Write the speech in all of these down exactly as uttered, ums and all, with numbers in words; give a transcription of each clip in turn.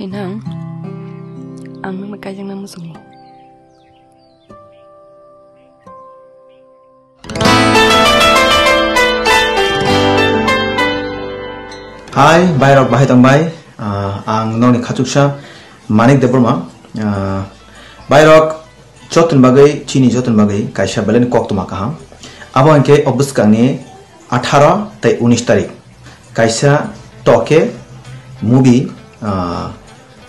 Hinang, ang nang kaijakna muchungo. Hai, bairok bahai tongbai. Ah, ang nokni khachuksa Manik Debbarma. Ah, bairok, jotoni bagwi, chini jotoni bagwi kaisa belai ni koktwma kaham. Abo hinkhe o bwskangni atharo tei unis tarik kaisa toke movie, ah,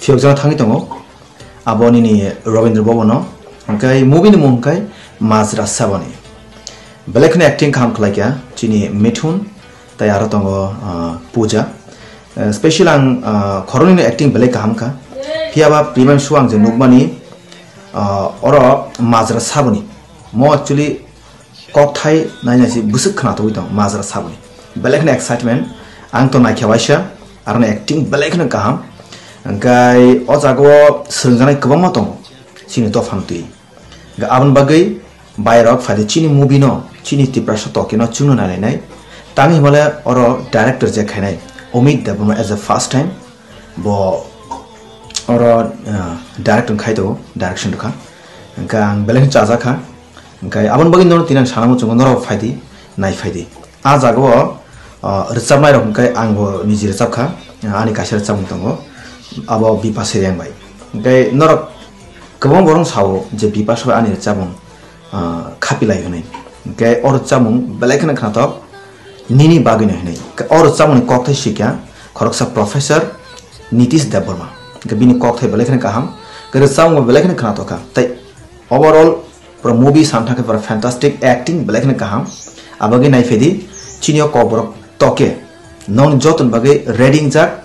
phiyokjagwi thangwi tongo. Abo nini Rabindra Bhabano. Hinkhe movie ni mung hinkhe Majra Saboni. Belai kheno acting kaham khlaikha chini Mithun tei aro tongo, ah, Puja. Eh, special ang, ah, khoroknwino acting belai kaham kha. Phiyaba Primanshu ang je nukmani, ah, oro Majra Saboni. Mo actually kokthai naina se bwswk khwnatugwi tong Majra Saboni. Belai kheno excitement, ang to naikha waisa, aroni acting belai kheno kaham. Hinkhe o jagao swrwngjaknai kwbangma tongo chini dophano twi. Hinkhe aboni bagwi bairok phaidi chini movie no, chini Tiprasa tokeno chwngno nailainai. Tangwi himale oro director je khainai Amit Debbarma as a first time. Bo oro, ah, director khai tongo, direction rwkha. Hinkhe ang belai khe chajakha. Hinkhe aboni bagwi norok tini ang sana muchungo, norok phaidi, nai phaidi. A jagao, ah, rwchapnai rok hinkhe ang bo niji rwchapkha, ah, ani kaisa rwchapmung tongo, abo Bipasha Reang bai. Hinkhe norok kwbang borok sao je Bipasha bai ani rwchapmung, ah, khapilai hwnwi. Hinkhe o rwchapmung belai kheno khnatok, nini bagwino hwnwi. Hinkhe o rwchapmungni kokthai sikha khoroksa Professor Nitish Debbarma. Hinkhe bini kokthai belai kheno kaham, hinkhe rwchapmung belai kheno khnatok kha. Tei overall pura movie samthang khe pura fantastic, acting belai kheno kaham. Abagwi nai phaidi, chini o kokborok toke nong jotoni bagwi ready wngjak.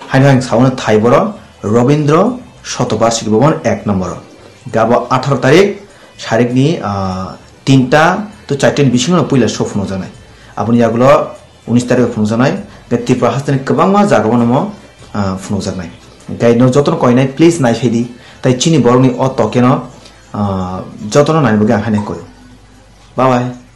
Haino ang saono thai boro Robindro Shatobarshiki Bhavan ek nomboro. Gabo atharo tarik sarikni, ah, tinta to charta ni bisingo puila show phunukjaknai. Aboni yagulo unis tarik phunukjaknai, tei Tripura hasteni kwbangma jagao no mo, ah, phunukjaknai. Hinkhe no jotono koinai please nai phaidi, tei chini borokni o tokeno, ah, jotono nai bagwi ang haino koio. Bye bye.